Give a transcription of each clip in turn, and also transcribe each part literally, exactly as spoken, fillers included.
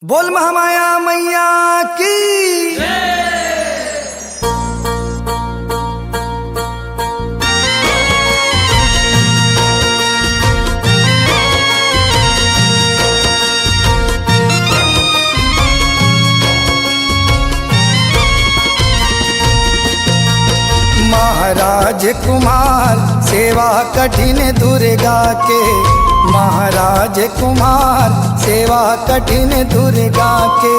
बोल महामाया मैया की। महाराज कुमार सेवा कठिन दुर्गा के, महाराज कुमार सेवा कठिन दुर्गा के।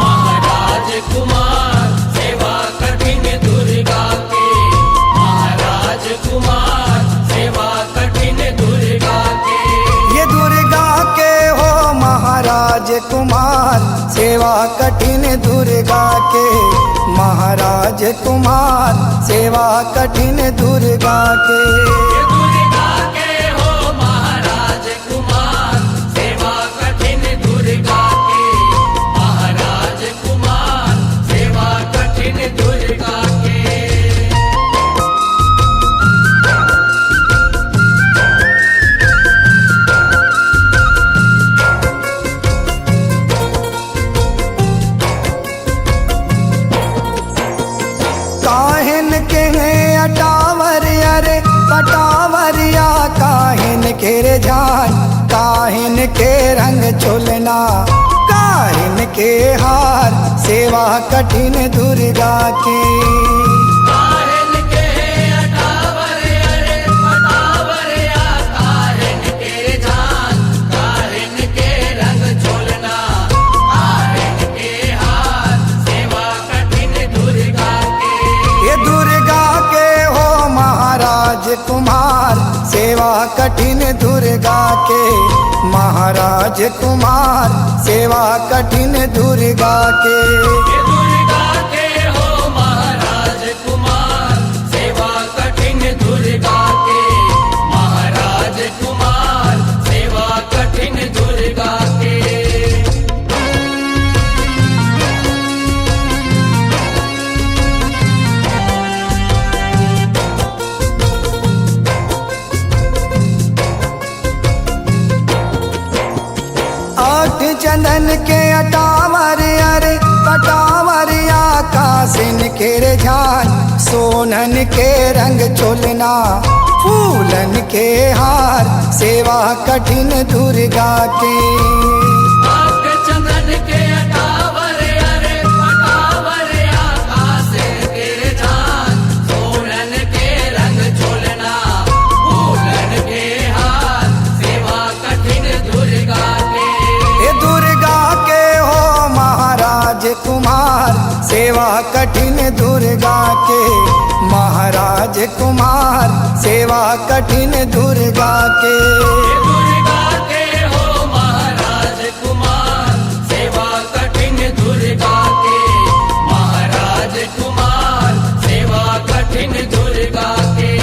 महाराज कुमार सेवा कठिन दुर्गा के, महाराज कुमार सेवा कठिन दुर्गा के। ये दुर्गा के हो महाराज कुमार, सेवा कठिन दुर्गा के, महाराज कुमार, सेवा कठिन दुर्गा के। ये दुर्गा के हो महाराज कुमार, सेवा कठिन दुर्गा के, महाराज कुमार, सेवा कठिन दुर्गा के। काहिन के हे अटावर अरे पटावरिया, काहिन के रे जान, काहिन के रंग चोलना, काहिन के हार, सेवा कठिन दुर्गा के। काहिन के अटावर अरे पटावरिया, काहिन के जान, काहिन के रंग चोलना, काहिन के हार, सेवा कठिन दुर्गा के। ये दुर्गा के हो महाराज कुमार, सेवा कठिन दुर्गा के, महाराज कुमार, सेवा कठिन दुर्गा के। ये दुर्गा के हो महाराज कुमार, सेवा कठिन दुर्गा के, महाराज कुमार, सेवा कठिन दुर्गा के। आठ चंदन के अटावर अरे पटावरिया, कासिन के रे झान, सोनन के रंग चोलना, फूलन के हार, सेवा कठिन दुर्गा के। आठ चंदन के अटावर अरे पटावर, आकाश के जान, सोनन के रंग चोलना, फूलन के हार, सेवा कठिन दुर्गा के। हे दुर्गा के हो महाराज कुमार, सेवा कठिन दुर्गा के, महाराज कुमार, सेवा कठिन दुर्गा के। दुर्गा के हो महाराज कुमार, सेवा कठिन दुर्गा के, महाराज कुमार, सेवा कठिन दुर्गा के।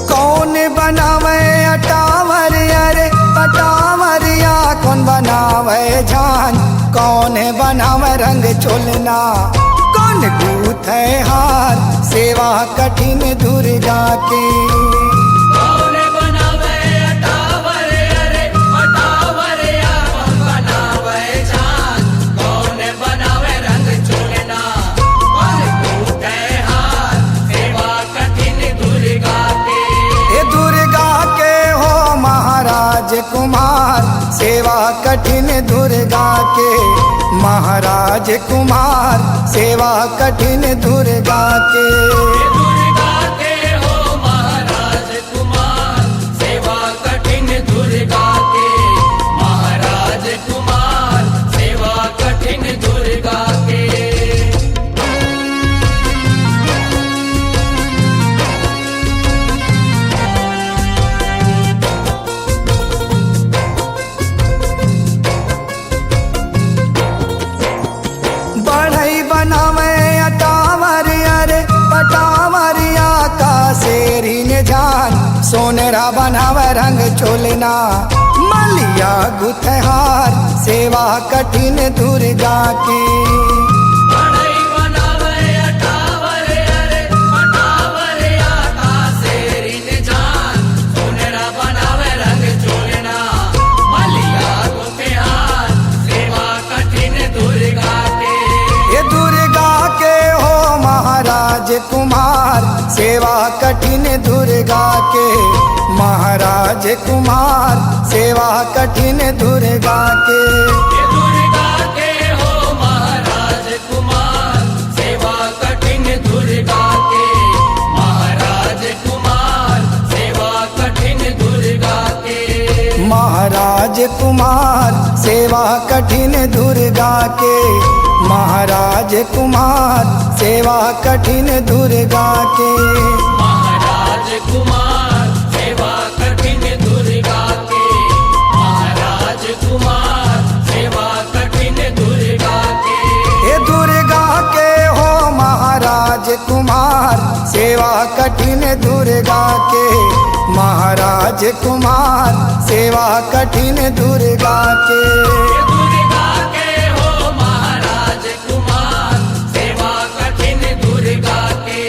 कौन बनावे अटावर अरे पटावरिया, कौन बनावे झान, कौन बनावे रंग चोलना, कौन गूंथे हार, सेवा कठिन दुर्गा के। कौन बनावे अटावर अरे पटावरिया, कौन बनावे झान, कौन बनावे रंग चोलना, कौन गूंथे हार, सेवा कठिन दुर्गा के। हे दुर्गा के हो महाराज कुमार, सेवा कठिन दुर्गा के, महाराज कुमार, सेवा कठिन दुर्गा के। हे दुर्गा के हो महाराज कुमार, सेवा कठिन दुर्गा के, महाराज कुमार, सेवा कठिन दुर्गा के। बढ़ई बनावे अटावर अरे पटावरिया, का शेरी ने जान, सोनरा बनावे रंग चोलना, मलिया गुथहार सेवा कठिन दुर्गा के। मड़ई बनावे अटावर, अरे पटावर आका शेरिन जान, सोनरा बनावे रंग चोलना, मलिया गुथहार सेवा कठिन दुर्गा के। ये दुर्गा के हो महाराज कुमार, सेवा कठिन दुर्गा के। महाराज कुमार, सेवा कठिन दुर्गा के। ये दुर्गा के हो महाराज कुमार, सेवा कठिन दुर्गा के। महाराज कुमार, सेवा कठिन दुर्गा के। महाराज कुमार, सेवा कठिन दुर्गा के। महाराज कुमार, सेवा कठिन दुर्गा के। महाराज कुमार, सेवा कठिन दुर्गा के। महाराज कुमार, सेवा कठिन दुर्गा के। हे दुर्गा के हो महाराज कुमार, सेवा कठिन दुर्गा के। महाराज कुमार, सेवा कठिन दुर्गा के। हे दुर्गा के हो महाराज कुमार, सेवा कठिन दुर्गा के।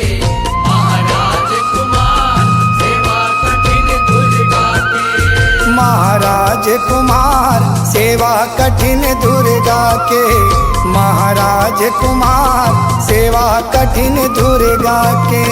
महाराज कुमार, सेवा कठिन दुर्गा के। महाराज कुमार, सेवा कठिन दुर्गा के। महाराज कुमार, सेवा कठिन दुर्गा के।